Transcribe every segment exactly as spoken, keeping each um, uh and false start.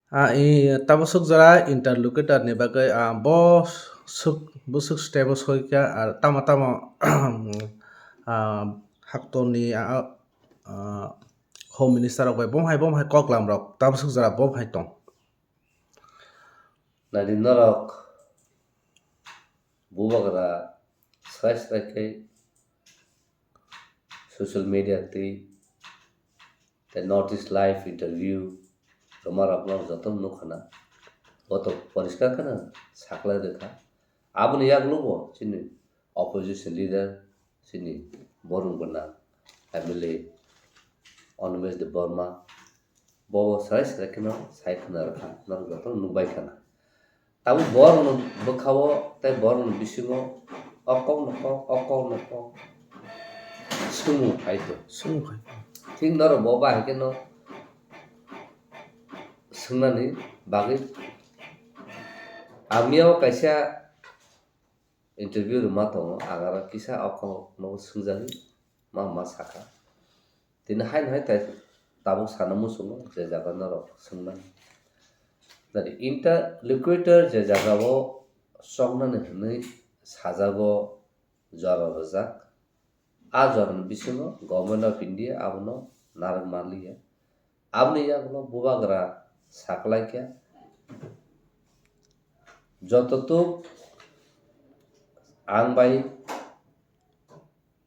Ah, i, tabuk swk jora interlocutor ni bagwi, ah, bo swk, bwswk step o soi kha, ah, tamo tamo, ah, haktorni, ah, ah, Home Minister rok bai bom hai bom hai koklam rok tabuk swk jora bom hai tong. Nadi norok bubagra srai srai khe social media twi tei North East Live interview rwmarokno joto nukha na. Bo to poriskar kheno saklai rwkha. Aboni yaklugo chini opposition leader, chini borok gwnang M L A Animesh Debbarma, bo srai srai kheno sai khwna rwkha, norok joto nukbai khana. Tabuk borokno bwkhao tei borokni bisingo o kokno kok, o kokno kok swngmung phai tong. Swngmung phai tong. Thik norok bo bahai kheno swngnani bagwi ang miyao kaisa interview rwma tongo, ang aro kisa o kokno swngjagwi ma ma sakha. Tini haino hai tai tabuk sana muchungo je jaga norok swngnani. Nadi interlocutor je jagao choknani hwnwi sajago jora rwjak. A jorani bisingo Government of India abono narwk manliya. Aboni yagulo bubagra saklaikha, jototuk ang bai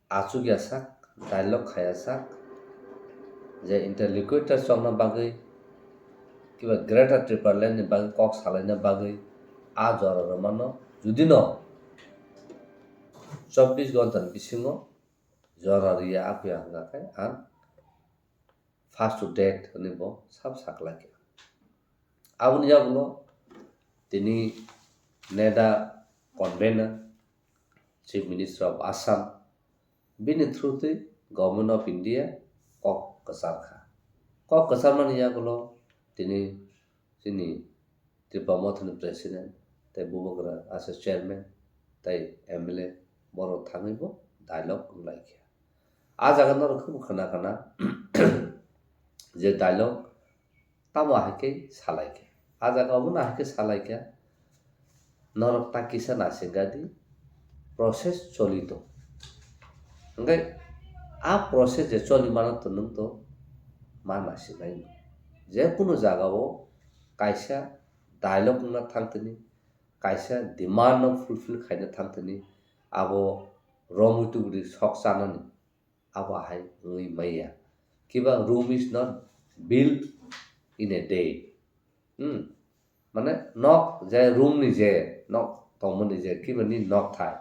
achukya sak, dialogue khaya sak, je interlocutor chokna bagwi kiba Greater Tipraland ni bagwi kok salaina bagwi a jora rwmano, judino chobbish ghonta ni bisingo jora rwya aphuya hwnkha khe ang first to death hwnwi bo sab saklaikha. Aboni yagulo tini NEDA convener, Chief Minister of Assam, bini through twi Government of India kok kwchar kha. Kok kwcharmani yagulo tini chini Tripura Mothani President tei Bubagra asa Chairman tei M L A borok thangwi bo dialogue wnglaikha. A jaga norok khe bo khna khna je dialogue tamo hai khe salaikha. A jaga obono hai khe salaikha, norok ta kisa naisingkha di, process choli tong. Hwnkhe a process je choli mano to nwng to ma naisinglaino. Je kunu jagao kaisa dialogue wngna thangtini, kaisa demand no fulfill khaina thangtini, abo romwi tubudi sok chanani abo hai wngwi maya. Kiba Rome is not built in a day. Hmm. Mane nok je Rome ni je nok tongmani je kiba ni nok thai.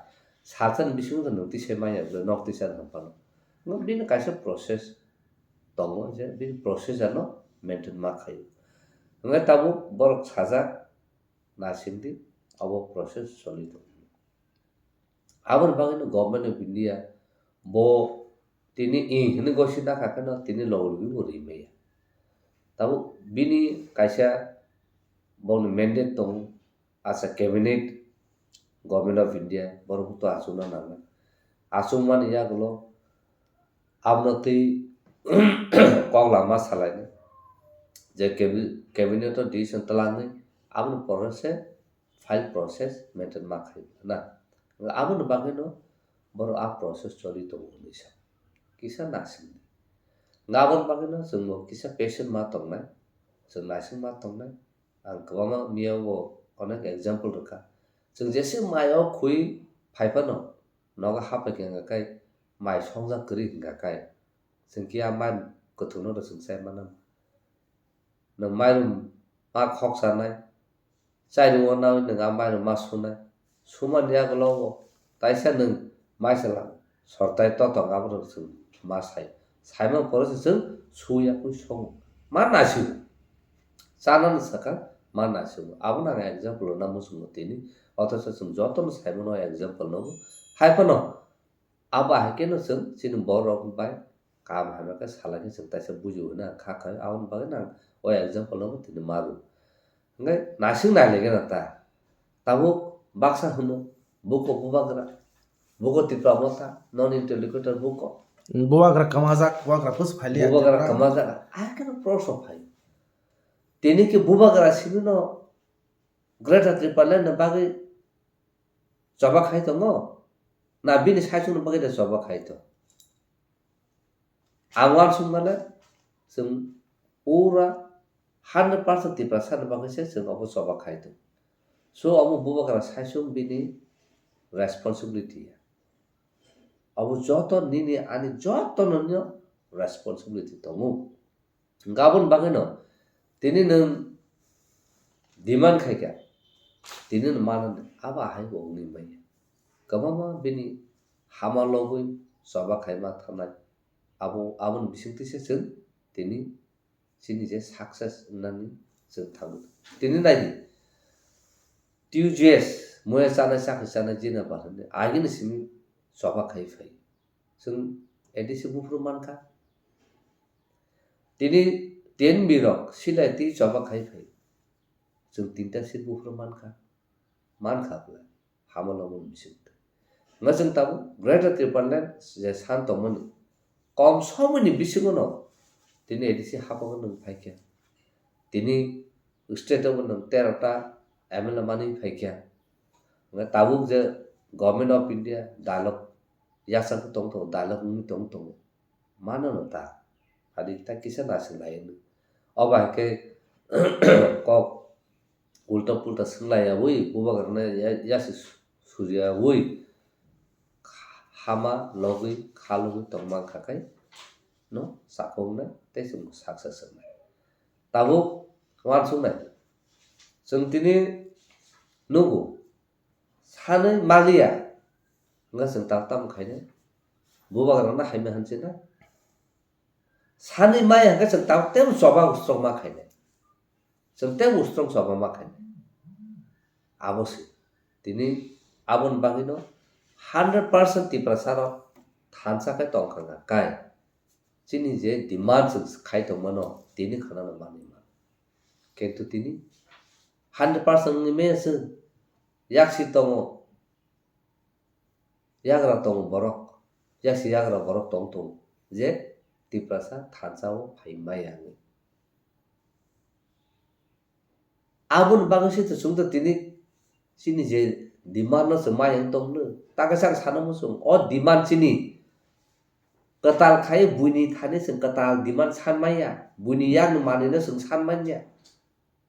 Sachani bisingo to nwng tisa maya bwle nok tisa rang phano. Nwng bini kaisa process tongo je bini process ano maintain ma khaio. Hwnkhe tabuk borok sajak naisingdi abo process choli tongo. Aboni bagwino Government of India bo tini i hwnwi gosi nakha kheno tini logi logi bo ri maya. Tabuk bini kaisa boni mandate tongo, asa cabinet, Government of India borok to achukna nangnai. Achukmani yagulo abono twi kok lama salainai je cabi-, cabinet o decision twlangwi aboni pore se file process maintain ma khai na. Aboni bagwino borok a process choli tongo hinwi sa kisa naisingdi. Aboni bagwino chwngbo kisa patient ma tongnai, chwng naising ma tongnai. Ang kwbangma miya o onek example rwkha. Chwng jesa mai o khwi phai phano nogo hapai khe wngkha khe mai songjak kwrwi wngkha khe chwng khe a mai kwthwkno rw chwng chai mano. Nwng mairum ma khok chanai, chairum o naui nwng a mairum ma sunai. Sumani yagulo bo taisa nwng mai chwla sortai totong abo rok chwng ma sai. Saimani pore se chwng suya kwi songo. Ma naising. Chanani sakha ma naising. Abono ang example rwna muchungo tini. Othocho chwng jotono saimano example nogo. Hai phano abo hai kheno chwng chini borok bai kaham hamya khe salai khe chwng taisa buji hwnwi ang kha khai, aboni bagwi no ang o example no tini maru. Hwnkhe naising nai lai gana ta. Tabuk baksa hwno, buko bubagra, buko Tipra Motha, non interlocutor buko. Bubagra kwmajak, bubagra bus phai liya. Bubagra kwmajak, a kheno proso phai. Tini khe bubagra simi no Greater Tipraland ni bagwi choba khai tongo? Na bini saichung ni bagwi de choba khai tong? Ang uansuk mano, chwng pura hundred percent Tiprasa ni bagwi se chwng obo choba khai tong. So omo bubagra saichung bini responsibility ya. Obo joto nini ani joto no responsibility tongo. Gabon bagwi no tini nwng demand khai kha, tini no mano abo ahai bo wngwi manya. Kwbangma bini hama logwi choba khaima thanai. Abo, aboni bisingtwi se chwng tini chini je success wngnani chwng thango. Tini nai di, T U G S moya chanai, chakri chanai, jina barani agini simi choba khai phai. Chwng A D C buphuru mankha. Tini T N B rok silai twi choba khai phai. Chwng tinta seat buphuru mankha. Mankha bwlai. Hama lobo bising twi. Nga chwng tabuk Greater Tipraland je san tongmani kom somoini bisingo no tini A D C haphangno nwng phaikha. Tini state o bo nwng tero ta M L A manwi phaikha. Nga tabuk je Government of India dialogue yasa tong tongo, dialogue wngwi tong tongo. Mano no ta. Adi ta kisa nasinglai no. Obo hai khe kok ulta pulta swnglayawi, bubagrano ya-, yasi su-, suriyawi, hama logwi, kha logwi tongma kha khai no sakoknai tei chwng saksa swngnai. Tabuk uansuknai. Chwng tini nugo, sanwi maliya, wngkha chwng tabuk tamo khainai? Bubagrano haima hanchina? Sanwi maya hwnkhe chwng tabuk teibo choba ustrok ma khainai. Chwng teibo ustrok choba ma khainai. Abo se. Tini aboni bagwino hundred percent Tiprasa rok thansa khe tongkha wngkha kai. Chini je demand chwng khai tongmano tini khwnano manwi mano. Kintu tini hundred percent wngwi maya chwng yaksi tongo. Yagra tongo borok, yaksi yagra borok tong tongo je Tiprasa thansa o phai maya wngwi. Aboni bagwi se to chwng to tini chini je demand no chwng maya wng tong no, ta kaisa ang sana muchung, o demand chini kwtal khai buini thani chwng kwtal demand san maya, buini yakni manwi no chwng san manya.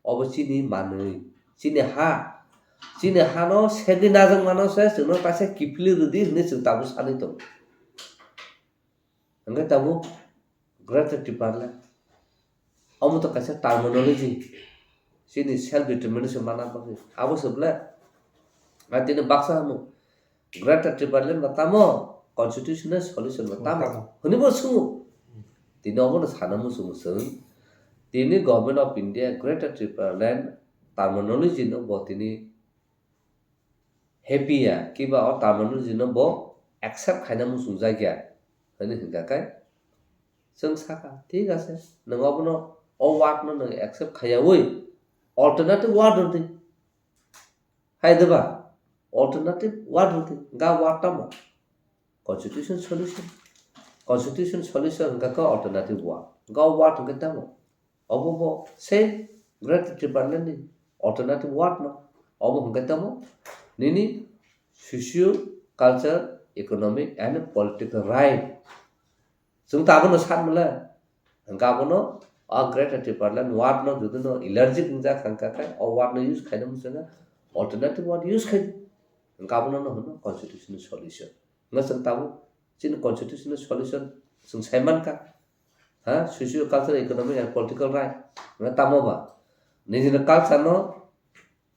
Obo chini manwi, chini ha, chini hano segwi najak mano se chwngno kaisa kiphilwi rwdi hwnwi chwng tabuk sanwi tongo. Hwnkhe tabuk Greater Tipraland omo to kaisa terminology, chini self determination mana bagwi abo se ble. Ar tini baksa hwnwi Greater Tipraland ba tamo, constitutional solution ba tamo. Tamo. Hwnwi bo swngo. Hmm. Tini obono sana muchungo chwng. Tini Government of India Greater Tipraland terminology no bo tini happy ya, kiba o terminology no bo accept khaina muchungjak ya, hwnwi hwnkha khe chwng sakha, thik ase, nwng obono o word no nwng accept khaiyawi alternative word rwdi. Hai de ba? Alternative word hwnkhe ga word tamo? Constitution solution. Constitution solution hwnkha khe alternative word. Ga word hwnkhe tamo? Obo bo same Greater Tipraland ni alternative word no. Obo hwnkhe tamo? Nini socio culture, economic and political right. Chwng ta abono san mole. Hwnkhe abono o Greater Tipraland word no jodi no allergic wngjak hwnkha khe o word no use khaina muchungo alternative word use khai. Hwnkhe abono no hwno constitutional solution. Hwnkhe chwng tabuk chini constitutional solution chwng sai mankha. Ha, socio cultural, economic and political right. Hwnkhe tamo ba? Nijini culture no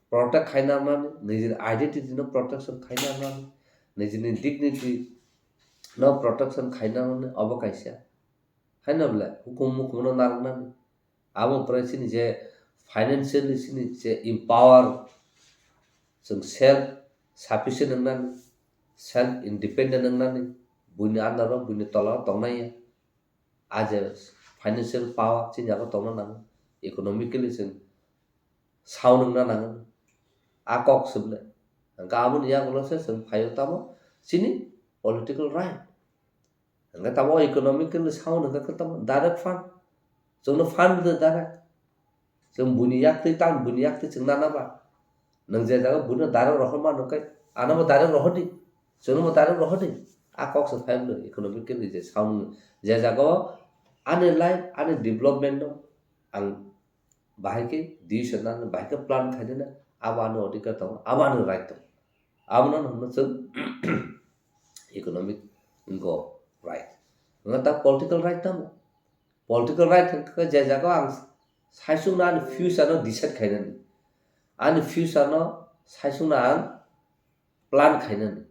protect khaina mani, nijini identity no protection khaina mani, nijini dignity no protection khaina mani, obo kaisa. Haino bole hukum mukum no narwknani. Abo pore chini je financially chini je empower, chwng self sufficient wngnani, self independent wngnani, buini under o, buini tola o tongnai ya. A je financial power chini yago tongna nango, economically chwng sound wngna nango. A kok se bole. Hwnkhe aboni yagulo se chwng phaio tamo chini political right. Hwnkhe tamo economically sound hwnkhe khe tamo direct fund. Chwngno fund rwdi direct. Chwng buini yaktwi tang, buini yaktwi chwng nana ba. Nwng je jaga buino direct rohor mano khe, ano bo direct rohor di. Chwngno bo direct rohor di. A kok se phai wngno economic ni je sound, je jaga o ani life, ani development no ang bahai khe decision nana, bahai khe plan khainana, abo ani odhikar tongo, abo ani right tongo. Abono hwnwi chwng economic go right. Wngkha ta political right tamo? Political right hwnkhe je jaga ang saichungno ani future no decide khainani, ani future no saichungno ang plan khainani.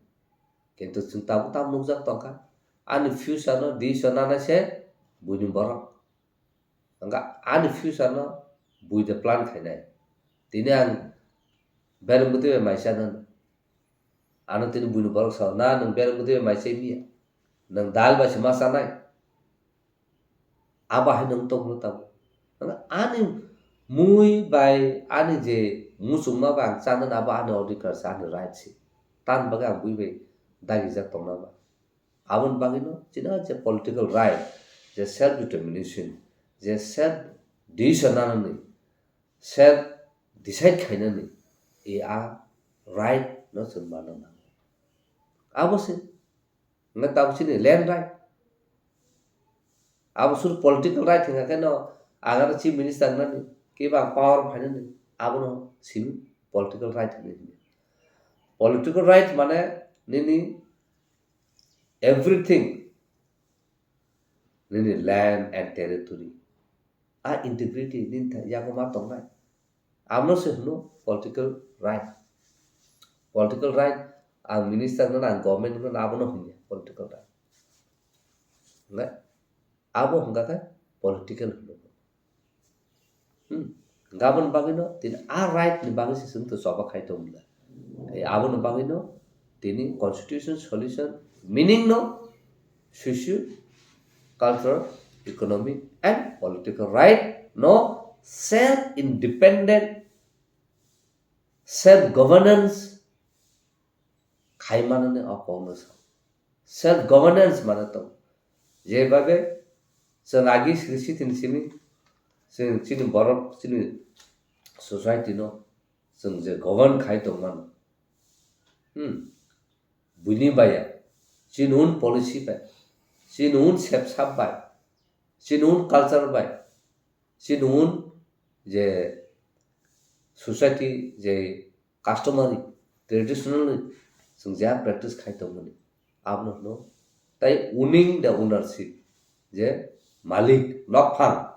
Kintu chwng tabuk tamo nukjak tongkha, ani future no decision nanai se buini borok. Wngkha ani future no bui de plan khainai. Tini ang bereng bwtwi bai mai chanani. Ano tini buini borok sao, "Na, nwng bereng bwtwi bai mai chai miya. Nwng dal bai se ma chanai." Abo hai nwng tonglo tamo. Wngkha ani mui bai ani je muchungma bai ang chanani, abo ani odhikar se, ani right se. Tamni bagwi ang bui bai dagijak tongna ba. Aboni bagwino chini je political right, je self determination, je self decision nanani, self decide khainani, e a right no chwng manna nango. Abo se, wngkha tabuk chini land right. Abo suru political right hwnka khe no, ang ano chief minister wngnani, kebo ang power phainani, abono simi political right hinwi hino. Political right mane nini everything, nini land and territory, a integrity nini tha-, yago ma tongnai, abono se hino political right. Political right, ang minister wngnani, ang government wngnani, abono hinya political right. Nai? Abo hwnka khe political hwnwi. Hmm. Hwnka aboni bagwino tini a right ni bagwi se chwng to choba khai tongmani. Tei aboni bagwino tini constitution solution meaning no socio cultural, economic and political right no self independent, self governance khai manani o kokno sa. Self governance mane tong. Jebhabe chwng agi sri sitini simi chwng chini borok, chini society no chwng je govern khai tongmano. Hmm. Buini baya, chini own policy bai, chini own sepsap bai, chini own culture bai, chini own je society je customary, traditionally chwng je practice khai tongmani, abono hwno tai owning the ownership, je malik, nokphang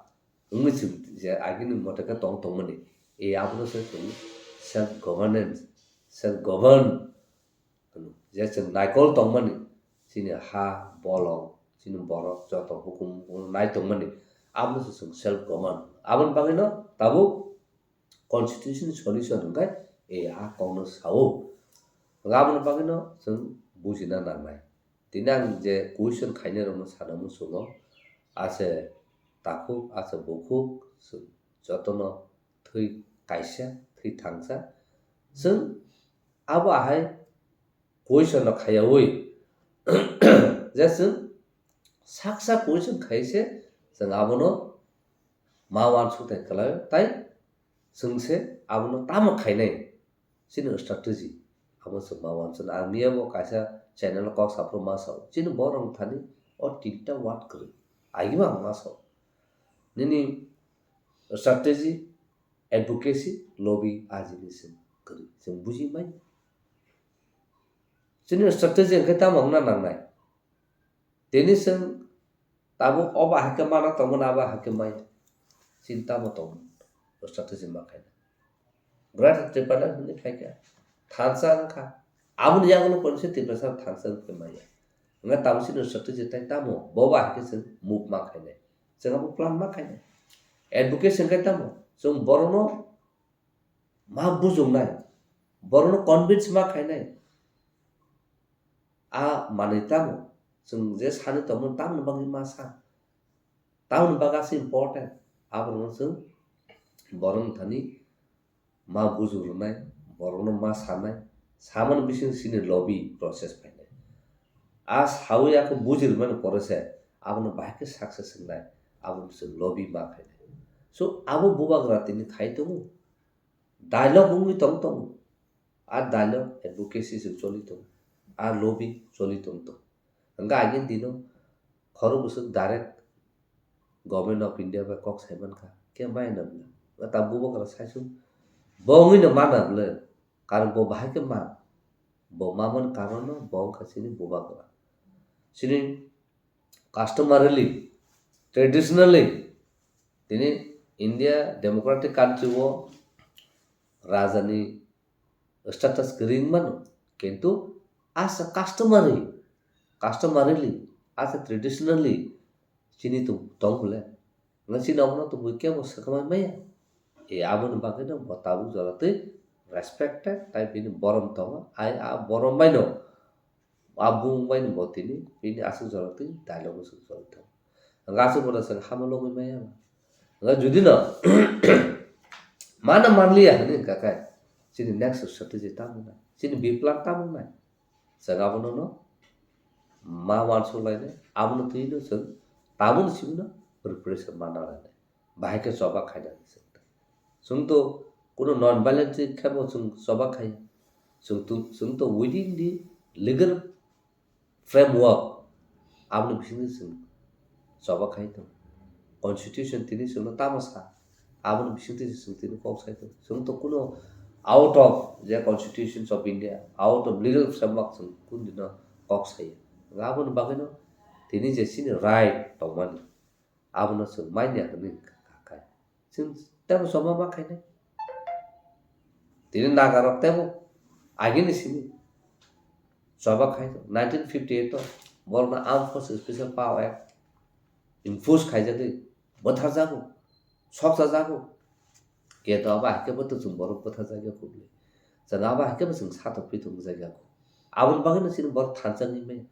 wngwi chwng je agini mote khe tong tongmani, e abono se chwng self governance, self govern hwno. Je chwng naikol tongmani, chini ha, bolong, chini borok joto hukum nai tongmani, abono se chwng self govern. Aboni bagwino tabuk constitution solution hwnkhe, e, a kokno sao. Hwnkhe aboni bagwino chwng bujina nangnai. Tini ang je question khainai rokno sana muchungo, ase takhuk, ase bukhuk, chwng jotono thwi kaisa, thwi thangsa. Chwng abo ahai question no khaiyaui je chwng saksa question khaise chwng abono ma uansuk thai kwlai, tai chwng se abono tamo khainai, chini strategy abo chwng ma uansuk. Ang miya bo kaisa channel o kok saphuru ma sao, chini borok thani o tinta word kwrwi, agima ang ma sao, nini strategy, advocacy, lobby, a jinis se kwrwi chwng buji mai. Chini strategy hwnkhe tamo wngna nangnai? Tini chwng tabuk obo hai khe mana tongmani, abo hai khe maya. Chini tamo tongmani? Strategy ma khaina. Greater Tipraland hwnwi phaikha. Thansa wngkha. Aboni yagulo poisa Tiprasa thansa wngkhe maya. Wngkha tabuk chini strategy tai tamo? Bobo hai khe chwng move ma khainai. Chwng abo plan ma khainai. Advocacy hwnkhe tamo? Chwng borokno ma bujoknai, borokno convince ma khainai. A manwi tamo? Chwng je sani tongmani tamoni bagwi ma sa? Tamoni bagwi aswk important? Aborokno chwng borokni thani ma bujok rwnai, borokno ma sanai, samani bising chini lobby process phainai. A sawi akhe buji rwmani pore se abono bahai khe success wngnai, abono chwng lobby ma khainai. So abo bubagra tini khai tongo, dialogue wngwi tong tongo, a dialogue advocacy se choli tongo, a lobby choli tong tongo. Hwnkhe agini dino khorok bwswk direct Government of India bai kok sai mankha, khe maya na bwle? Wngkha ta bubagra saichung bo wngwi no mana bwle, karon bo bahai khe man, bo mamani karon no bo wngkha chini bubagra. Chini customarily, traditionally, tini India democratic country o raja ni status kwrwi wng mano, kintu as a customary, customarily, as a traditionally chini tong bwle, nga chini obono tongwi kebo swkang maya. E aboni bagwi no bo tabuk jora twi respected tai bini borom tongo, ai a borom bai no a bung bai no bo tini bini aswk jora twi dialogue swk jora tongo. Nga aswk bono swk hama logwi maya. Nga judi no mana manliya hwnwi wngkha khe chini next strategy tamo nai, chini biplan tamo nai. Chwng abono no ma uansuk lainai, abono twi no chwng tabukni simi no preparation ma nang lainai. Bahai khe choba khainani chwng. Chwng to kuno non violent khe bo chwng choba khai. Chwng to, chwng to within the legal framework, aboni bisingtwi chwng choba khai tongo. Constitution tini chwngno tamo sa, aboni bisingtwi chwng tini kok sai tongo. Chwng to kuno out of the constitutions of India, out of legal framework chwng kundino kok saya. Aboni bagwino tini je chini right tongmani, abono chwng manya hwnwi kha khai. Chwng tebo choba ma khainai. Tini Nagarok tebo agini simi choba khai nineteen fifty eight o borokno Armed Forces Special Power Act impose khaijagwi bwtharjago, sokchajago. Keto abo hai khe bo to chwng borok bwtharjakya kubli. Chwng abo hai khe bo chwng satok pithok wngjakya. Aboni bagwino chini borok thansa wngwi maya.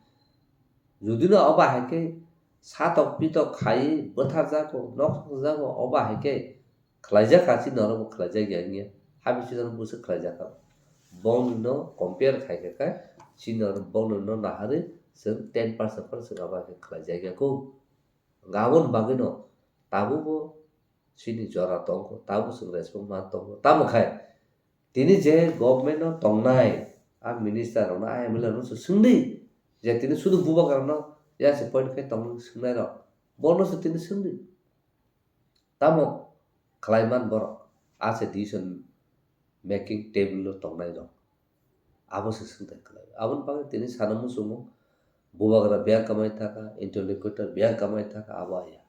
Judino abo hai khe satok pitok khai bwtharjago, nok sokjago, obo hai khe khlaijak kha, chini norok bo khlaijak ya wngya, habisi norok bo se khlaijak kha. Bongni no compare khai kha khe chini norok bongni no naharwi chwng ten percent phano chwng abo hai khe khlaijak ya kho. Aboni bagwi no tabuk bo chini jora tong kho, tabuk chwng respect ma tong kho. Tamo khai tini je government o tongnai a minister rok no, a M L A rok no se swngdi je tini sudu bubagra no ya se point khai tong swngnai rok, bono se tini swngdi. Tamo khlai man borok, a se decision making table o tongnai rok, abo se swngthai khlai. Aboni bagwi tini sana muchungo bubagra biyang kamai thaka, interlocutor biyang kamai thaka, abo ya.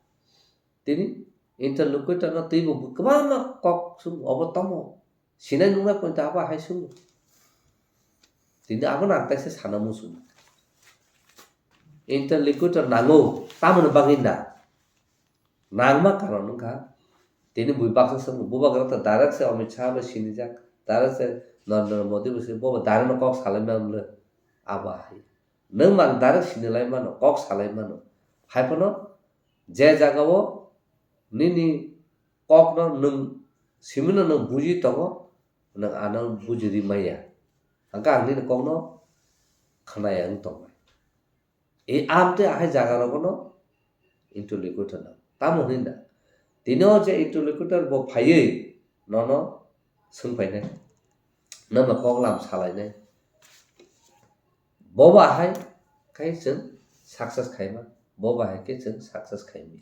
Tini interlocutor no twibo kwbangma kok swng obo tamo. Sinai nungnai point abo hai swng. Tini abo nang taisa sana muchung. Interlocutor nango, tamoni bagwi na. Nangma karon wngkha. Tini bui baksa swng, bubagra ta direct se Amit Shah bai sinijak, direct se Narendra Modi bai se, bo direct no kok salai man le. Abo hai. Nwng mang direct sinilai mano, kok salai mano. Hai phano je jagao nini kokno nwng simino nwng buji tongo, nwng ano buji ri maya. Hwnkhe ang nini kokno khwnaya wng tongnai. E amtwi ahai jaga rogono interlocutor no. Tamo hwnwi na? Tini o je interlocutor bo phaiwi nono swng phainai. Nono kok lam salainai. Bo ba hai khe chwng success khaima, bo ba hai khe chwng success khaimya.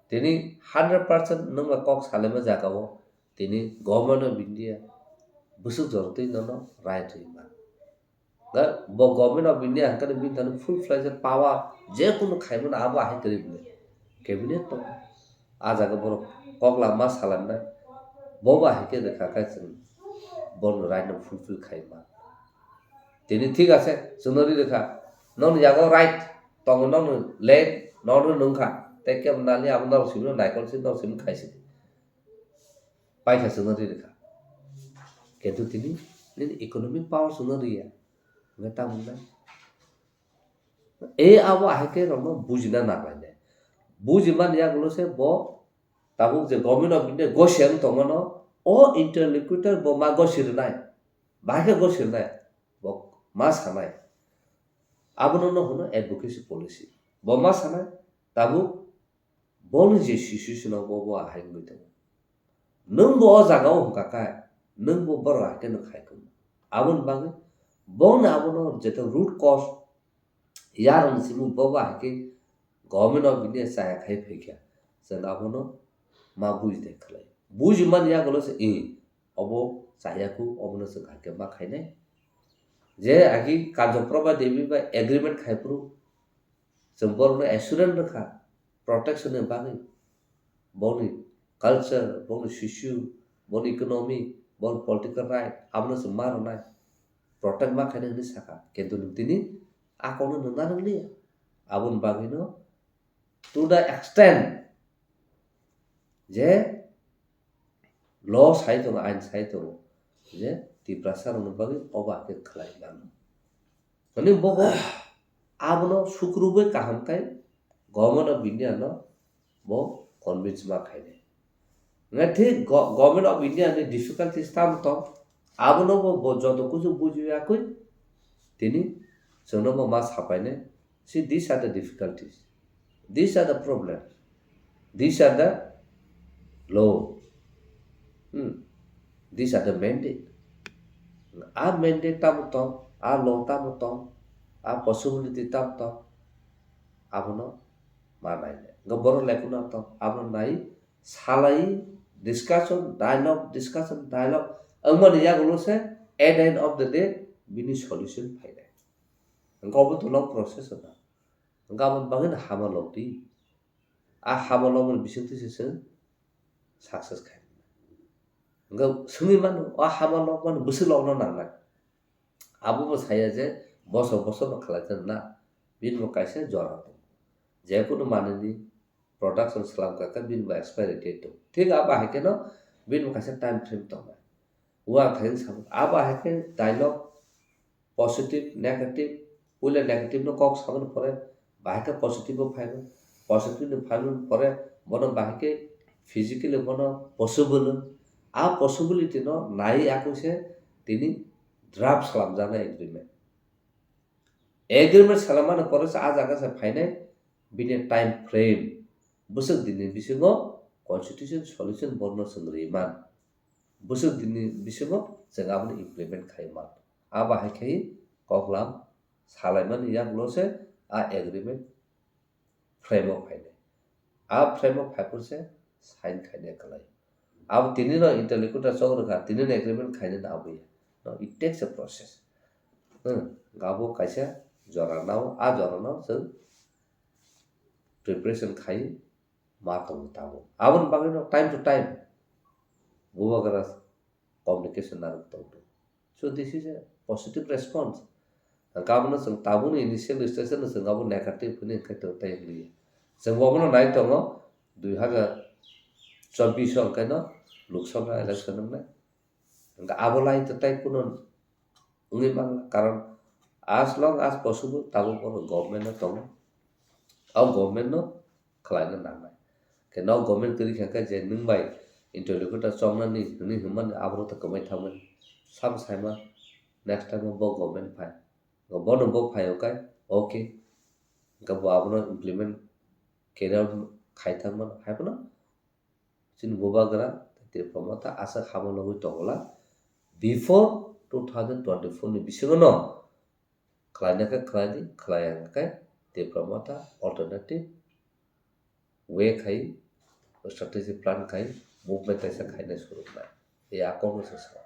Tini hundred percent nwng ba kok salaima jagao tini Government of India bwswk jorotwi nono right rwima. Da bo Government of India hwnkhe bini thani full fledged power je kunu khaimano abo hai kwrwi bini cabinet tongo. A jaga borok kok lama salainai, bo ba hai khe rwkha khe chwng bono right no fulfill khaima. Tini thik ase, chwngno ri rwkha. Nokni yago right tongo, nokni land, nokno nungkha. Tei kebo nani abo norok simi naikol se, norok simi khai se. Paikha chwngno ri rwkha. Kintu tini nini economic power chwngno riya. Hwnkhe tamo wngnai. E abo ahai khe rokno bujina nang lainai. Bujimani yagulo se bo tabuk je Government of India gosi ang tongmano, o interlocutor bo ma gosi rwnai. Bahai khe gosi rwnai. Bo ma sanai. Abono no hwno advocacy policy. Bo ma sanai, tabuk Boni je situation o bo, bo ahai wngwi tongo. Nwng bo o jaga o hwnkha khe, nwng bo borok ahai kheno khai khe. Aboni bagwi boni abono jeto root cause yarwng simi bo, bo ahai khe Government of India chaya khai phaikha, chwng abono ma buji de khlai. Buji mani yagulo se, eh, obo chaya khu, obono chwng hai khe ma khainai. Je agi Kanchana Prabha Devi bai agreement khai phuru, chwng borokno assurance rwkha protection ni bagwi. Boni culture, boni socio, boni economy, boni political right, abono chwng ma rwnai, protect ma khainai hwnwi sakha. Kintu nwng tini a kokno nwng na nwngliya. Aboni bagwino to the extent je law sai tongo, ain sai tongo, je Tiprasa rokni bagwi obo hakhe khlai mano. Hwnwi bo, bo abono sukrubwi kaham khe Government of India no bo convince ma khainai. Hwnkhai thik go-, Government of India ni difficulties tamo tong, abono bo, bo joto kuchu bujiya kwi tini chwngno bo ma sapainai. See, these are the difficulties. These are the problems. These are the law. Hmm. These are the mandate. A mandate tamo tong, a law tamo tong, a possibility tamo tong, abono ma nai le. Hwnkhe borok lekuna tong, abono nai salai, discussion, dialogue, discussion, dialogue. Wngmani yagulo se at the end of the day bini solution phainai. Hwnkhe obo to long process wngkha. Hwnkhe aboni bagwino hama lok di. A hama lokmani bisingtwi se chwng success khai. Hwnkhe swngwi mano, o hama lokmani bwswk lokno nangnai. Abo bo saya je bosor bosor no khlai thang na, bini bo kaisa jora tongo. Je kunu manwini production swlam kha khe bini bo expiry date tongo. Thik abo hai kheno bini bo kaisa time frame tongnai. Uang thai wng sabo. Abo hai khe dialogue positive, negative, puila negative no kok saboni pore bahai khe positive o phaibo. Positive ni phaimani pore bono bahai khe physically bono possible. A possibility no nai yakung se tini draft swlamjaknai agreement. Agreement swlammani pore se a jaga se phainai bini time frame. Bwswk dinni bisingo constitution solution bono chwng rwi man. Bwswk dinni bisingo chwng abono implement khai man. Abo hai khe koklam salaimani yagulo se a agreement frame o phainai. A frame o phaiphuru se sign khainai kwlai. Abo tini no interlocutor chok rwkha, tini no agreement khainai no abo ya. No, it takes a process. Hmm, abo kaisa jora nao, a jora no chwng preparation khai ma tongo tabuk. Aboni bagwi no time to time bubagra communication narwk tongdo. So this is a positive response. Hwnkhe abono chwng tabukni initial stage no chwng abo negative hwnwi hwnkhe tong tei hwnliya. Chwng bo abono nai tongo, dui hazar chobbish o hwnkhe no Lok Sabha election wngnai. Hwnkhe abo lai to tei kuno wngwi mangla, karon as long as possible tabuk bono government no tongo, o government no khlaina nangnai. Khe no government kwrwi kha khe je nwng bai interlocutor choknani hwnwi hwnmani aborok to kwmai thangmani. Sabo saima next time o bo government phai. Bono bo phai o kai, okay. Hwnkhe bo abono implement carry out khai thangmano, hai phano chini bubagra Tipra Motha aswk hama logwi tongla. Before two thousand twenty-four ni bisingo no khlaina khe khlai di, khlai ya khe Tipra Motha alternative way khai, strategy plan khai, movement kaisa khaina suruknai. E a kokno se sa.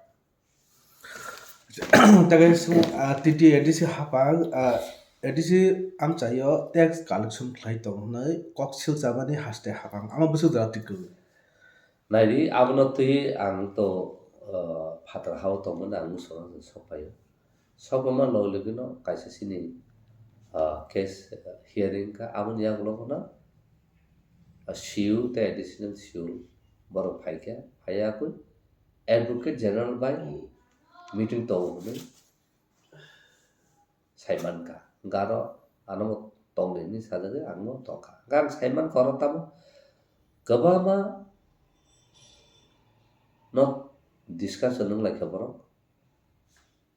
Tagai sung, ah, T T A D C hapang, ah, A D C amchaio tax collection khlai tong hwnwi kok silchabani haste hapang. Ama bwswk jora tikwi. Naidi, abono twi ang to, ah, phatar hao tongmani ang muchungma sokphaio. Sokphaima logi logino kaisa chini, ah, case hearing kha, aboni yagulo phano, ah, C U tei additional C U borok phaikha, phaiya kwi Advocate General bai meeting tongo hwnwi saimankha. Hwnkhe aro ano bo tongdi hinwi sajagwi ang bo tongkha. Hwnkhe ang saimankha oro tamo kwbangma no discussion wnglaikha borok.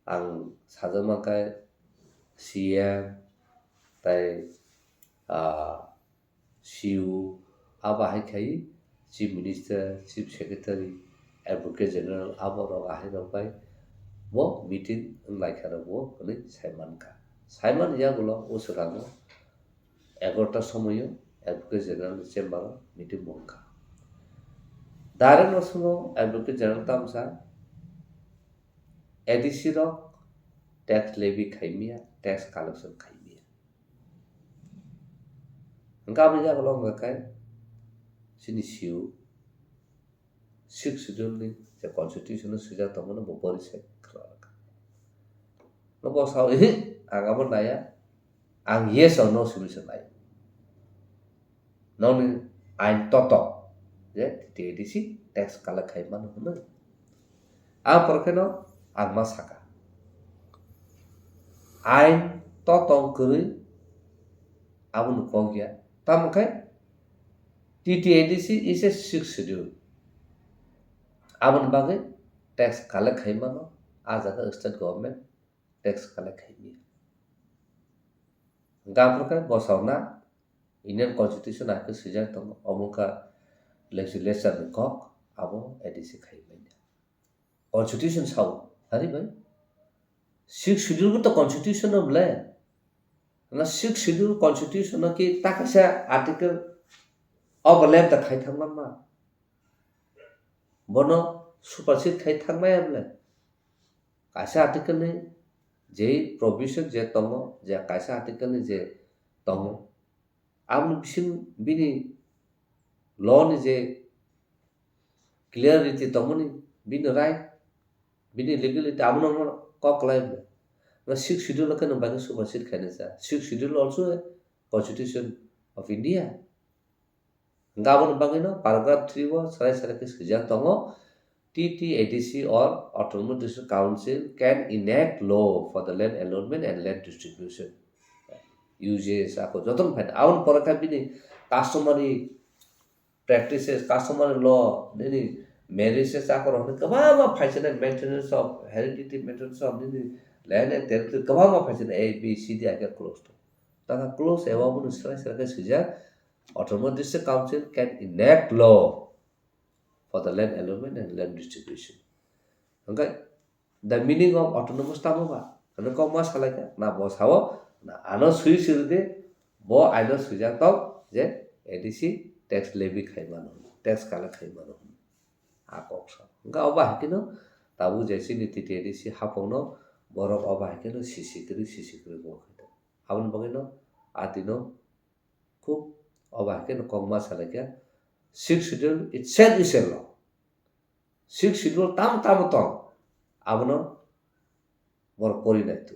Ang sajak mankha C M tei, ah, C U, Abo hai khai Chief Minister, Chief Secretary, Advocate General abo rok ahai rok bai bo meeting wng lai kha rok bo hwnwi sai man kha. Sai man yagulo o swkango egarota somoio Advocate General ni chamber o meeting bo wng kha. Direct no swngo Advocate General tamsa A D C rok tax levy khai miya, tax collection khai miya. Hwnkhe aboni yagulo hwnkha khe chini C U Sixth Schedule ni je constitution o swijak tongmani bo bori se khwlai rwkha. No bo sao, "Ehe, ang abo naiya, ang yes or no solution nai." Nokni ain totok je T T A D C tax collect khai mano hwnwi. Ang porokhe no ang ma saka. Ain totok kwrwi aboni kok ya. Tamo khe T T A D C is a sixth schedule. Aboni bagwi tax collect khai mano, a jaga state government tax collect khai maya. Gaphur khe bosongna Indian Constitution hai khe swijak tongo, omo wngkha legislature ni kok, abo A D C khai manya. Constitution sao, hari bai? Sixth Schedule bo to Constitution no ble. Na Sixth Schedule Constitution no ki ta kaisa article overlap da khai thangma ma. Bono supersede khai thangmaya ble. Kaisa article ni je provision je tongo, je kaisa article ni je tongo, aboni bising bini law ni je clarity tongmani, bini right, bini legality, abono kok lai ble. Na Sixth Schedule khe no bagwi supersede khaina cha. Sixth Schedule also a Constitution of India. Hwnkhe aboni bagwino paragraph three o sarai sarai khe swijak tongo, "T T A D C or Autonomous District Council can enact law for the land allotment and land distribution." U J S ako jotono phaina. Aboni pore khe bini customary practices, customary law, nini marriages ako rok hwnwi kwbangma phaisana, maintenance of heredity, maintenance of nini land and territory kwbangma phaisana A, B, C, D hai khe clause tong. Tangkha clause A o aboni sarai sarai khe swijak, "Autonomous District Council can enact law for the land allotment and land distribution." Hwnkhe the meaning of autonomous tamo ba? Hwnwi kok ma salai kha, na bo sao, na ano swi swi rwdi, bo aino swijak tok je A D C tax levy khai mano, tax collect khai mano. A kok sa. Hwnkhe obo hai kheno tabuk je chini T T A D C hapokno borok obo hai kheno sisi kwrwi, sisi kwrwi bo khai tongo. Aboni bagwino a dino khub obo hai kheno kok ma salai kha, Sixth Schedule itself is a law. Sixth Schedule tamo tamo tong, abono borok pori nai tu.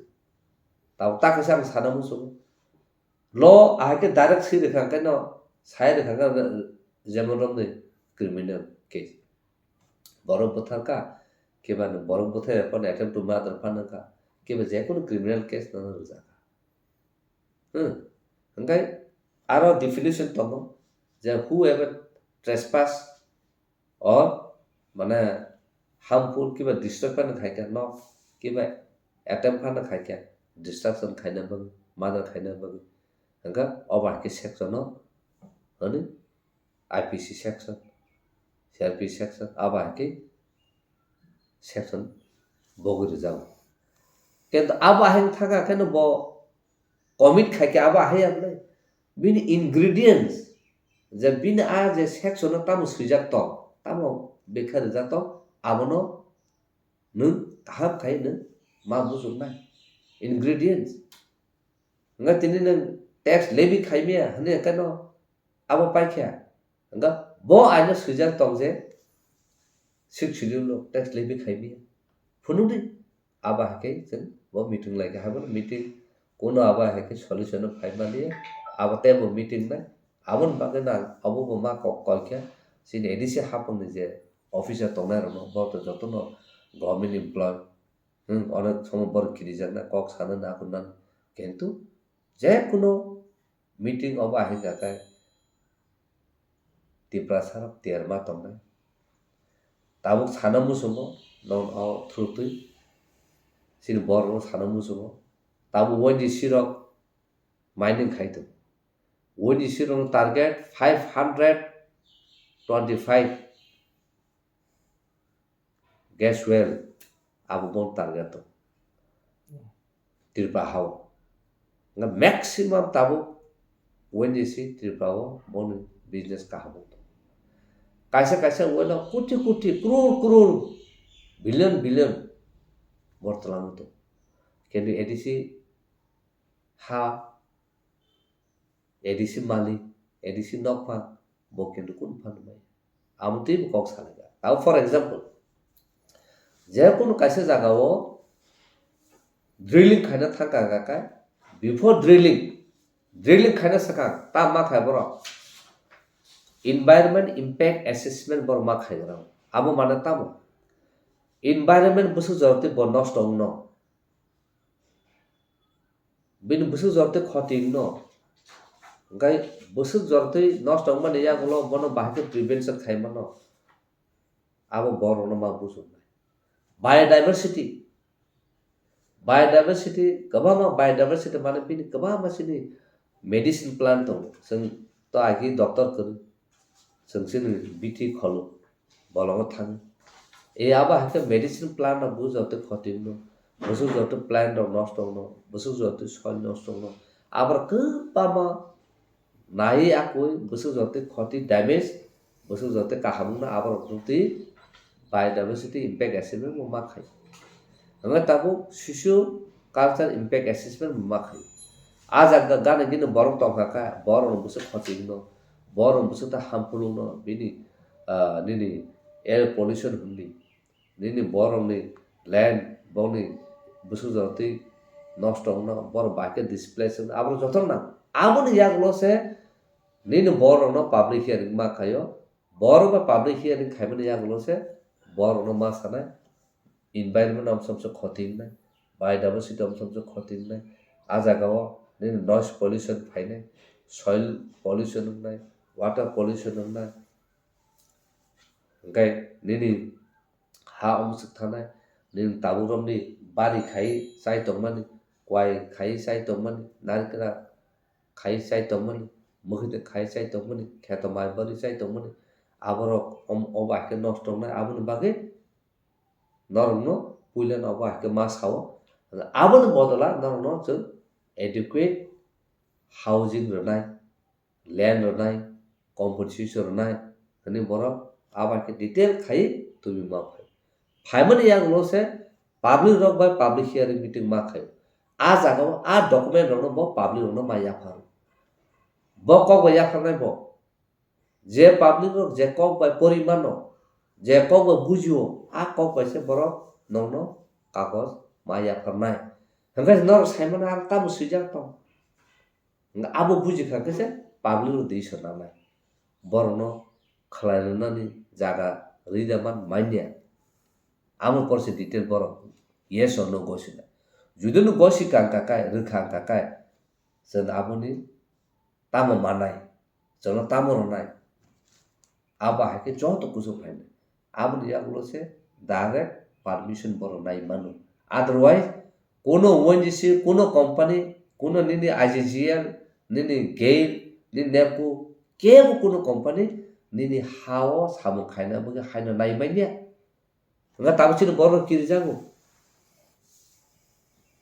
Tabuk ta kaisa ang sana muchungo. Law ahai khe direct swi rwkha, hwnkhe no sai rwkha khe jemon romni criminal case. Borok bwthar kha, kiba borok bwthar phano attempt to murder phano kha, kiba jekunu criminal case no rwjak kha. Hmm. Hwnkhe aro definition tongo je whoever trespass or mane harmful kiba destruction khai kha nok, kiba attempt phano khai kha destruction khaina bagwi, murder khaina bagwi. Hwnkhe obo hai khe section o hwnwi I P C section, C R P C section, abo hai khe section bogwi rwjago. Kintu abo hai wng thangkha kheno bo commit khai khe abo hai ya ble. Bini ingredients, je bini a je section o tamo swijak tong, tamo bekha rwjak tong, abono nwng kaham khai nwng ma bujuknai. Ingredients. Hwnkhe tini nwng tax levy khai maya hwnwi khe no abo paikha. Hwnkhe bo aino swijak tong je Sixth Schedule o tax levy khai maya. Phunukdi. Abo hai khe chwng bo meeting lai kha, haibo meeting kuno abo hai khe solution no phai maliya. Abo tei bo meeting nai. Aboni bagwi no ang abo bo ma kok koi kha. Chini A D C hapung ni je officer tongnai rok no, bo to joto no government employee. Hmm, onek somo borok kirijaknai, kok sana na hwnna. Kintu je kuno meeting obo ahai kha khe Tiprasa rok tiyar ma tongnai. Tabuk sana muchungo, non o thurtwi chini borok no sana muchungo. Tabuk Y D C rok mining khai tongo. Y D C rok no target five hundred twenty five gas well abo bon target to Tripura hao. Nga maximum tabuk O N G C Tripura o boni business kaham to. Kaisa kaisa well o koti koti, crore crore, billion billion bor twlang to. Kintu A D C ha, A D C malik, A D C nokphang, bo kintu kunu phan mai. Abo twi bo kok salai kha. Abo for example, je kunu kaisa jaga o drilling khaina thang kha kha kha, before drilling, drilling khaina swkang ta ma khai borok environment impact assessment borok ma khai rw. Abo mane tamo environment bwswk jora twi bo nosto wngno. Bini bwswk jora twi khoti wngno. Hwnkhe bwswk jora twi nosto wngmani yagulo bono bahai khe prevention khai mano. Abo borokno ma bujoknai. Biodiversity. Biodiversity, kwbangma biodiversity mane bini kwbangma chini medicine plant tongo. Chwng to agi doctor kwrwi. Chwng chini bithi kholo bolongo thang. E abo hai khe medicine plant rok bo joto khoti wngno. Bwswk joto plant rok nosto wngno. Bwswk joto soil nosto wngno. Abo kwbangma nai akoi bwswk joto khoti damage. Bwswk joto kaham wngno abo rok twi biodiversity impact assessment bo ma khai. Hwnkhai tabuk socio culture impact assessment bo ma khai. A jaga gana gini borok tongkha kha, borok rok bwswk khoti wngno, borok rok bwswk ta harmful wngno, bini, ah, nini air pollution hwnli, nini borok ni land, bokni bwswk jora twi nosto wngno, borok bai khe displace wngno, abo joto nang. Aboni yagulo se nini borok no public hearing ma khaio, borok ba public hearing khaimani yagulo se borok no ma sanai. Environment omsom se khoti wngnai, biodiversity omsom se khoti wngnai. A jaga o nini noise pollution phainai, soil pollution wngnai, water pollution wngnai. Hwnkhe nini ha omswk thanai, nini tabuk romni bari khai chai tongmani, kwai khai chai tongmani, narikra khai chai tongmani, mwkhwtwk khai chai tongmani, kheto mai bari chai tongmani, aborok om-, obo hai khe nosto wngnai, aboni bagwi norokno puilano abo hai khe ma sao. Aboni bodola norokno chwng adequate housing rwnai, land rwnai, compensation rwnai, hwnwi borok abo hai khe detail khai tubui ma phai. Phaimani yagulo se public rok bai public hearing meeting ma khai. A jaga o a document rokno bo public rokno ma yapharo. Bo kok bai yapharnai bo. Je public rok je kok bai pori mano, je kok bai bujio, a kok bai se borok nokno kagoj ma yapharnai. Hwnkhe norok sai mano aro tamo swijak tong. Hwnkhe abo buji kha khe se public rok decision nangnai. Borokno khlai rwnani jaga rida man manya. Amo porse detail borok yes or no gosi na. Jodi no gosi kang kakai, rwkha kakai, chwng aboni tamo manai, chwngno tamo rwnai, abo hai khe joto kuchuk phainai. Aboni yagulo se direct permission borok nai mano. Otherwise, kuno O N G C, kuno company, kuno nini I G G L, nini GAIL, nini NEEPCO, kebo kuno company nini ha-o samung khaina bagwi haino nai manya. Hwnba tabuk chini borok kirijago.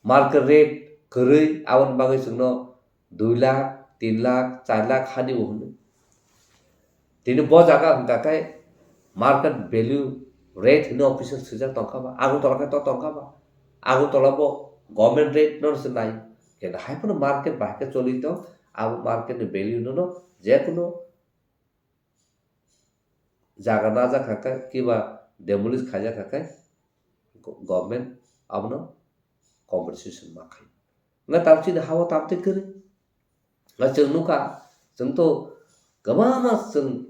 Market rate kwrwi, aboni bagwi chwngno dui lakh, tin lakh, char lakh hani o hwnwi. Tini bo jaga hwnkha khe market value rate hwnwi official swijak tongkha ba, Agartala khe to tongkha ba. Agartala bo government rate no se nai. Khe hai phano market bai khe choli tong, abo market ni value no, no je kuno jaga najak kha khe, kiba demolish khaijak kha khe, go-, government abono compensation ma khai. Nga tam chini ha-o tam twi kwrwi. Nga chwng nukha, chwng to kwbangma chwng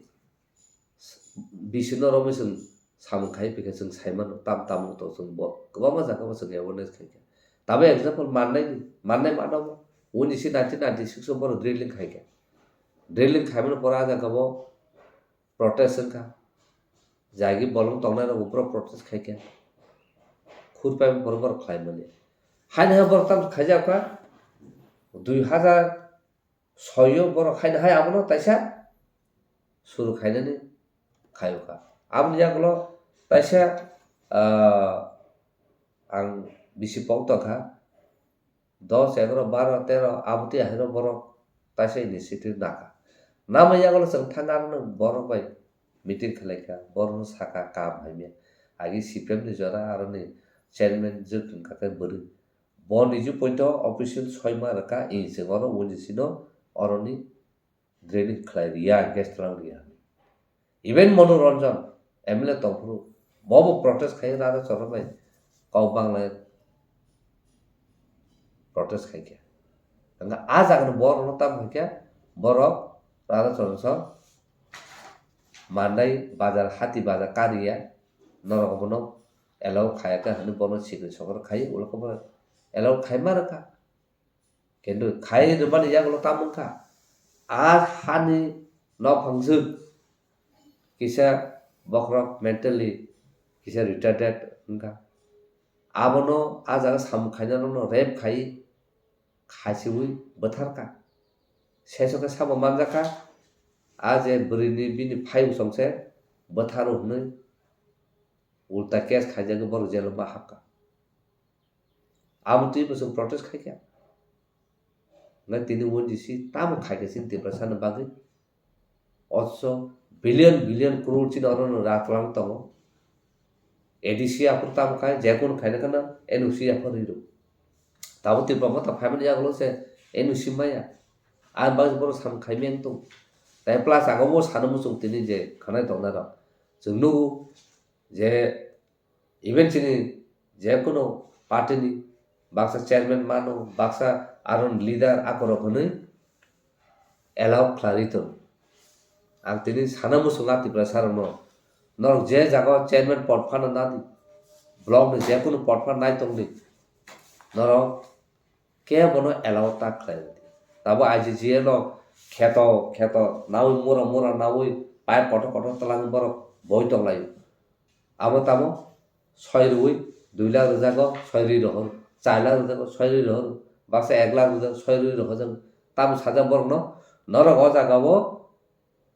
bisino romwi chwng samung khai phikha chwng sai mano, tam tamo to chwng bo kwbangma jaga bo chwng awareness khai kha. Tamo example mannai ni, mannai mano bo. Unisho nineteen ninety-six o borok drilling khai kha. Drilling khaimani pore a jaga bo protest wngkha. Jagi bolong tongnai rok bo borok protest khai kha. Khurpai borok borok khlai mani. Haino hai borok tam khaijak kha. Dui hazar soi o borok haino hai abono taisa suru khainani khayo kha. Aboni yagulo taisa, ah, ang bisi pok tong kha, dos, egaroh, baro, tero, abotwi ahaino borok taisa initiative nakha. Namai yagulo chwng thangna aroni borok bai meeting khlai kha, borokno sakha kam hamya. Agi C P M ni jora aroni chairman jwk wngkha khe bwrwi. Bo niji poito official soima rwkha, chwng oro O N G C no oroni draining khlai riya, gas twlang riya. Even Manu Ranjan M L A tongphuru, bobo protest khai Radha Charan bai kok bangla protest khai khe. Hwnka a jagani borokno tam khai khe borok Radha Charan song Mandai bazar, hati bazar kariya, norok bono allow khaya khe hwnwi bono sikri sokro khai, ulo khe bono allow khai ma rwkha. Kintu khai rwmani yagulo tamo wngkha? A hani nokphang swk kisa bokhorok mentally kisa retarded wngkha. Abono a jaga samung khainai rokno rape khai, khasiui bwtharkha. Sesokhe sabo manjakha, a je bwrwini bini phai usong se bwtharo hwnwi ulta case khaijagwi borok jelo ma hapkha. Abo twi bo chwng protest khai kha. Hwnkhai tini O N G C tamo khai kha chini Tiprasa ni bagwi? Othocho billion billion crore chini oro no ra kwlangwi tongo. A D C aphuru tamo khai, je kunu khaina kheno N O C aphuru rw. Tabuk Tipra Motha phaimani yagulo se N O C maya. Ang bagwi borok sam khaimani wng tongo. Tai plus ang obo sana muchung tini je khanai tongnai rok. Chwng nugo je even chini je kunu party ni baksa chairman mano, baksa aron leader akorok hwnwi allow khlai tongo. Ang tini sana muchungo a Tiprasa rokno, norok je jaga o chairman pod phano nadi, block ni je kunu pod phano nai tongdi, norok kebono allow ta khlai rwdi. Tabo I G G A no kheto kheto naui mura mura naui pipe kotor kotor twlangwi borok boi tonglaio. Abo tamo soi rwui dui lakh rwjago, soi rwi rohor, char lakh rwjago, soi rwi rohor, baksa ek lakh rwjago, soi rwi rohor. Tamo sajak borokno, norok o jaga o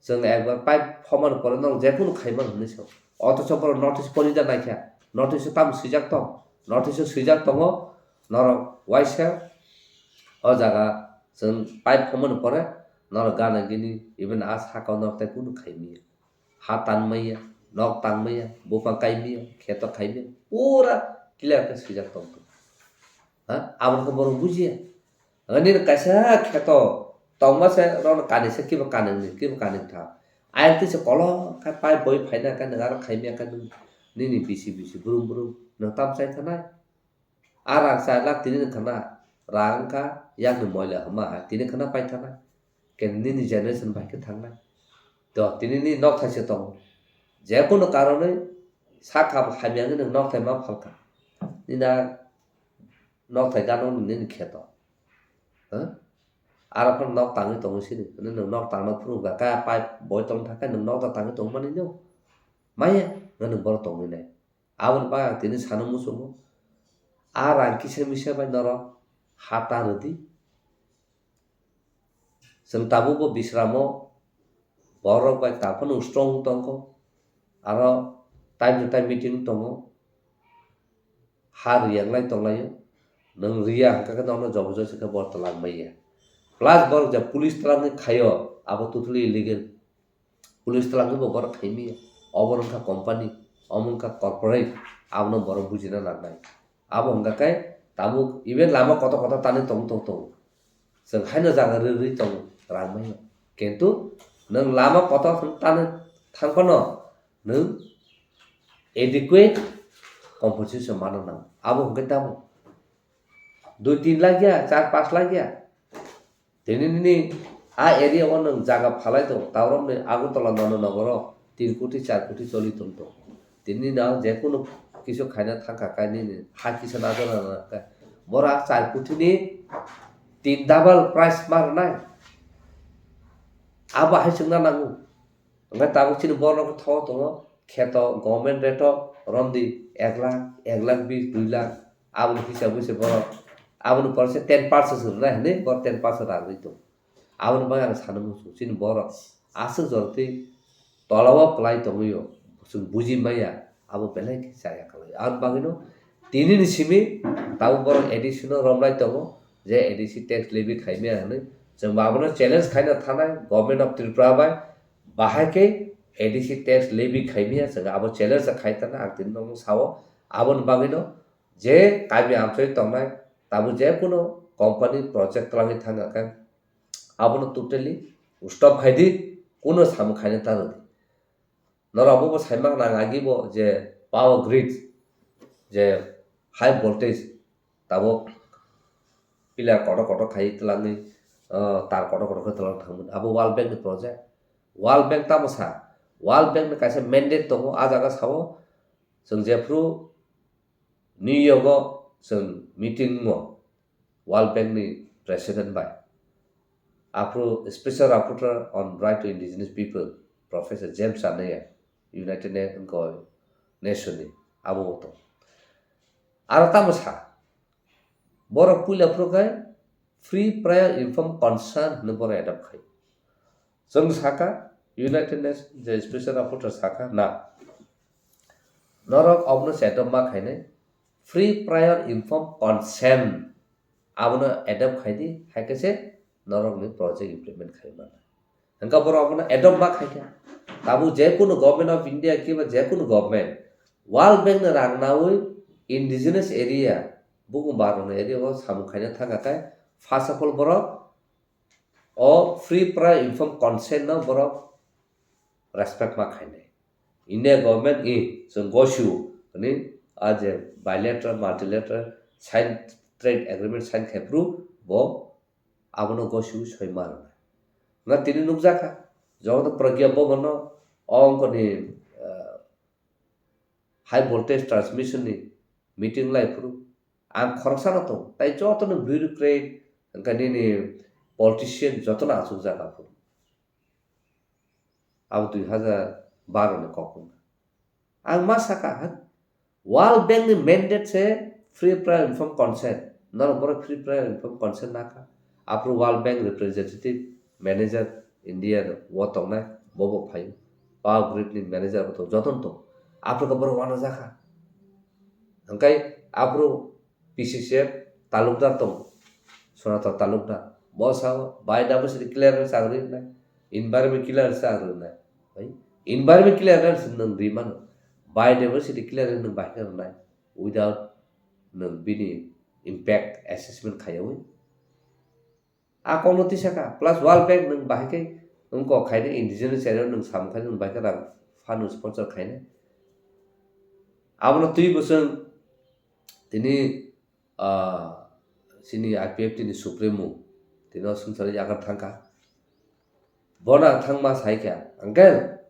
chwng ekbar pipe phomani pore norok jekunu khaimano hinwi sao. Othocho borok notice pori da naikha, notice o tamo swijak tong, notice o swijak tongo, norok waisa o jaga chwng pipe phomani pore norok gana gini even a saka o norok tei kunu khaimaya. Ha tanmaya, nok tangmaya, buphang kaimaya, kheto khaimaya, pura clear khe swijak tong tongo. Ha? Aboni khe borok bujiya. Nini kaisa kheto tongma se rono kanisa kibo kanwngni, kibo kanwng tha. Ayang twi se kolok khai pipe boi phaina khe nwng aro khaimaya khe nwng nini bisi bisi brum brum nwng tam chai thanai. A rang char lakh tini nwng khna rang wngkha yakni moila hwnma hai tini khna paithanai. Khe nini generation bai khe thangnai. To tini ni nok thaisa tongo. Jekunu karonwi sakha hamya wngwi nwng nok thai ma phalkha. Nini a nok thai gana wngni nini kheto. Huh? Aro phano nok tangwi tongo sini. Hwnwi nwng nok tangna phunukha khe a pipe boi tong thangkhe nwng nok da tangwi tongmani no? Maya, hwnwi nwng borok tongwi nai. Aboni bagwi ang tini sana muchungo, a rang kisa misa bai norok ha ta rwdi. Chwng tabukbo Bisramo borok bai taphano strong tongkho, aro time to time meeting tongo, ha riyanglai tonglaio, nwng riya hwnkha khe norokno jobo josi khe bo twlang maya. Plus borok je police twlangwi khaio, abo totally illegal. Police twlangwi bo borok khaimaya. Obo wngkha company, omo wngkha corporate, abono borok bujina nangnai. Abo wngkha khe tabuk even lama kotor kotor tanwi tong tong tong. Chwng haino jaga rw rwi tong rang maya. Kintu nwng lama kotor tanwi thang phano nwng adequate compensation mano nang. Abo hwnkhe tamo dui tin lakh ya, char panch lakh ya. Tini nini a area o nwng jaga phalai tongo, taborok ni Agartala nono nogoro tin koti char koti choli tong tongo. Tini no jekunu kisu khaina thangkha khe nini ha kisa najakna nangkha. Boro a char koti ni tin double price ma rwnai. Abo hai chwngna nango. Hwnkhe tabuk chini borok tho tongo, kheto government rate o romdi ek lakh, ek lakh bis, dui lakh, aboni hisab wi se borok, aboni pore se ten percent se rwnai hinwi borok ten percent rang rwi tongo. Aboni bagwi ang sana muchungo chini borok aswk jorotwi tolao kwlai tongwio, chwng buji maya, abo belai khe chaya kwlai. Aboni bagwino tini ni simi tabuk borok A D C no romlai tongo je A D C tax levy khaimaya hwnwi. Chwng bo abono challenge khaina thanai Government of Tripura bai, bahai khe A D C tax levy khaimaya, chwng abo challenge khai thanai, ang tini nono sao. Aboni bagwino je kami amchoi tongnai, tabuk je kuno company project twlangwi thangkha khe, abono totally stop khai di, kuno samung khaina ta rw di. Norok bo, bo saimak nang agi bo je power grid, je high voltage, tabuk pillar kotor kotor khai twlangwi, ah, tar kotor kotor khe twlang thangmani. Abo World Bank ni project. World Bank tamo sa? World Bank ni kaisa mandate tongo, ah jaga sao, chwng jephru New York o chwng meeting o World Bank ni president bai, aphuru Special Rapporteur on Right to Indigenous People, Professor James Anaya, United Na-, Nation ni abo bo tong. Aro tamo sa, borok puila phuru khe Free Prior Informed Consent hwnwi borok adopt khai. Chwng sakha, United Nations je Special Rapporteur sakha, na, norok obono se adopt ma khainai, Free Prior Informed Consent abono adopt khai di, hai khe se norokni project implement khai mano. Hwnkhe borok abono adopt ma khai kha. Tabuk je kunu Government of India kiba je kunu government World Bank ni rang naui indigenous area, bukum barokni area o samung khaina thangkha khe, first of all borok o Free Prior Informed Consent no borok respect ma khainai. India government i chwng gosio hwnwi a je bilateral, multilateral sign, trade agreement sign khai phuru bo abono gosio soi ma rwnai. Nga tini nukjakha, joto Pragya Bhavan no o ongkoni, ah, high voltage transmission ni meeting lai phuru ang khoroksano tong, tai jotono bureaucrat, hwnkhe nini politician jotono achukjak aphuru. Abo dui hazar baro ni kok wngkha. Ang ma sakha, ha? World Bank ni mandate se Free Prior Informed Consent. Norok borok Free Prior Informed Consent nakha. Aphuru World Bank representative manager India o tongnai, bobo phaio. Power grid ni manager bo tong, jotono tong. Aphuru khe borok wanajakha. Hwnkhe aphuru P C C F talukdar tong, Sonator talukdar. Bo sao biodiversity clearance ang rinai, environment clearance ang rinai. Hai? Environment clearance nwng ri mano. Biodiversity clearance nwng bahai khe rwnai without nwng bini impact assessment khaiyaui. A kokno tisa kha, plus World Bank nwng bahai khe wngkok khaina indigenous area nwng samung khaina nwng bahai khe rang fund sponsor khaina. Abono twi bwswng tini, ah, chini I P F T ni supremo tini o swngchar yakarwi thangkha. Bono ang thangma saikha, uncle,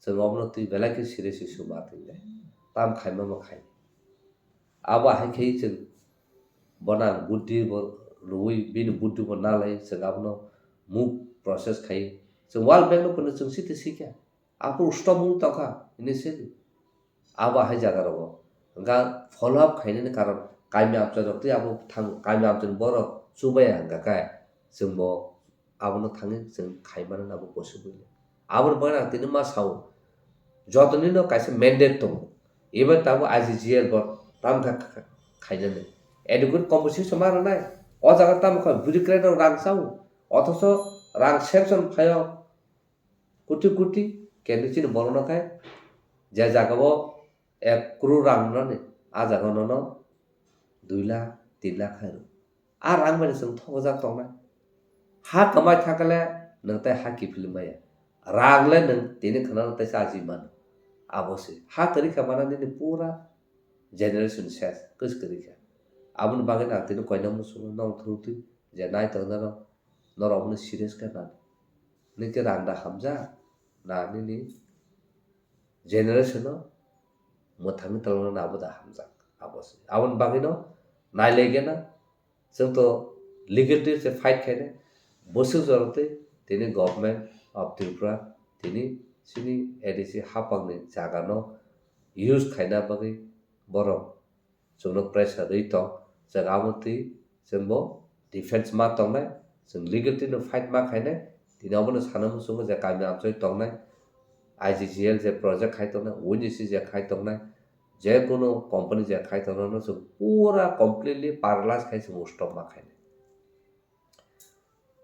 chwng obono twi belai khe serious issue ma twi le. Tam khaima ma khai. Abo hai khe chwng bono ang buddhi bo rwui bini buddhi bo nalai chwng abono move process khai. Chwng World Bank no phano chwng site sikha. Aphuru stop wng tongkha initially. Abo hai jaga rogo. Hwnkha follow up khainani karon kaimi amchai rok tei abo thang kaimi amchai borok chubaya hwnkha khe chwng bo abono thangwi chwng khaimani abo boswk bwle. Aboni bagwi ang tini ma sao, jotonino kaisa mandate tongo. Even tabuk I C G L bo tamo kha kha-, khainani. Adequate compensation ma rwnai. O jaga tamo kha bureaucrat rok rang chao. Othocho rang sanction phaio koti koti, kenu chini borokno khe je jaga o ek crore rang rwnani, a jaga o nono dui lakh, tin lakh khai rw. A rang bai no chwng thokjak tongnai. Ha kwmai thangkhe le nwng tei ha kiphilwi maya. Rang le nwng tini khwnano tei chaji mano. Abo se. Ha kwrwi kha mano nini pura generation ses. Kwchwk kwrwi kha. Aboni bagwi no ang tini koina muchungo nong thurutwi je nai tongna rok norok abono serious khe nani. Nini khe rang da hamjak na nini generation o mwthangwi tongna abo da hamjak. Abo se. Aboni bagwi no nai lei gena. Chwng to legal team se fight khainai, bwswk jora twi tini Government of Tripura tini chini A D C haphangni jagano use khaina bagwi borok chwngno pressure rwi tong, chwng abo twi chwngbo defense ma tongnai, chwng legal team no fight ma khainai, tini obono sana muchungo je kami amchoi tongnai, I G G L je project khai tongnai, O N G C je khai tongnai, je kono company je khai tongnai, no chwng pura completely paralyze khai chwng stop ma khainai.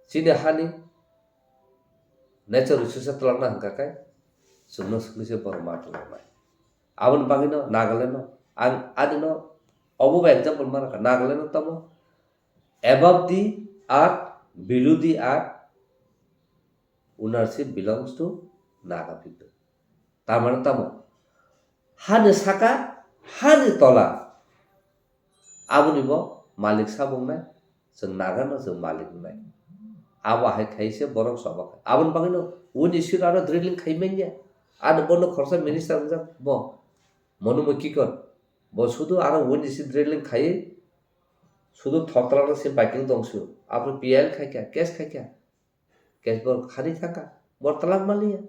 Chini hani nature resources twlangna hwnkha khe chwngno swngwi se borok ma twlangnai. Aboni bagwino Nagaland no ang adino obo bai example mana kha, Nagaland no tamo above the earth, below the earth, ownership belongs to Naga people. Tamani tamo hani saka, hani tola, aboni bo malik sabo wngnai, chwng Naga no chwng malik wngnai. Abo hai khai se borok choba khai. Aboni bagwi no O N G C aro drilling khai manya. Ano bono khoroksa minister wngjak bo. Mono mo kikon. Bo sudu aro O N G C drilling khai sudu thok twlangna se biking tong sio. Abo P I L khai kha, case khai kha. Case bo khani thangkha. Bo twlang maliya.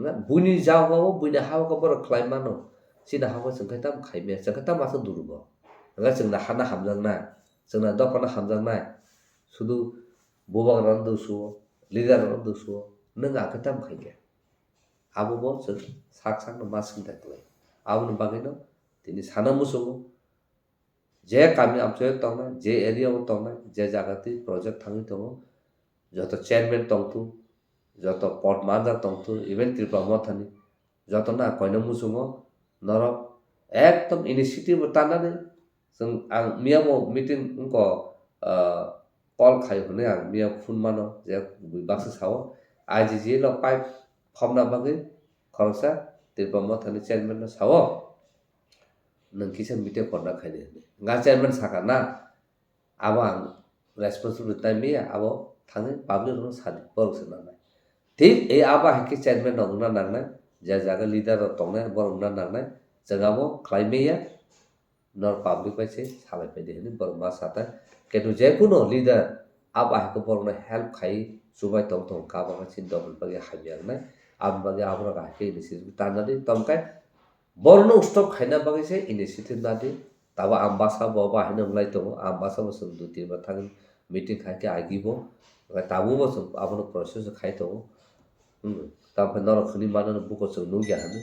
Na, buini jagao, buini hao khe borok khlai mano. Chini hao chwng khe tamo khai maya, chwng khe tamo aswk duru bo. Hwnkhai chwngno hana hamjaknai, chwngno dophano hamjaknai. Sudu bubagrano dusio, leaderrokno dusio, nwng ang khe tamo khai khe. Abo bo chwng sak sakno ma swngthai klai. Aboni bagwino tini sana muchungo. Je kami amchoi tongnai, je area o tongnai, je jaga twi project thangwi tongo, joto chairman tongthu, joto pod manja tongthu, even Tripura Mothani, joto na koina muchungo norok ekdom initiative tanani chwng ang miyamo meeting wngko, ah, call khai hwnwi ang miya phone mano je bui baksa sao, I G G lo pipe khopna bagwi khoroksa Tripura Mothani chairman no sao. Nwng kisa meeting korna khaidi hwnwi. Nga chairman saka na, abo ang responsibility nai maya, abo thangwi public rokno sadi, borok se nanai. Thik e abo hai khe chairman rok wngna nangnai, je jaga leader rok tongnai, borok wngna nangnai, chwng abo khlai maya, nor public bai se salai phaidi hwnwi borok ma satai. Kintu je kuno leader abo hai khe borokno help khai chubai tong tong kha, abo khe chini dopha ni bagwi hamya wngnai, aboni bagwi aborok hai khe initiative tanani tongkhe. Borokno stop khaina bagwi se initiative nadi. Tabo Ambasa bo, bo haino wng lai tongo. Ambasa bo chwng dui tin bar thang meeting khai khe agi bo. Hwnkhe tabuk bo chwng abono process khai tongo. Hmm. Tamo khe norok hwnwi mano buko chwng nukya hwnwi.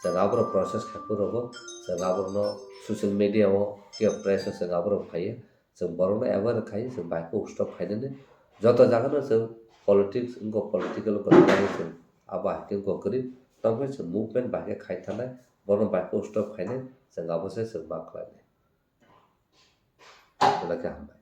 Chwng aborok process khai phuru bo chwng aborokno social media o khe press o chwng aborok phaiya. Chwng borokno aware khai, chwng bai khe stop khainani. Joto jagano chwng politics, wngkha political wngkha thangwi chwng abo hai khe wngkha kwrwi. Tamo khe chwng movement bai khe khai thanai, borokno bai khe stop khainai, chwng abo se chwng ma khlainai. Belai khe hambai.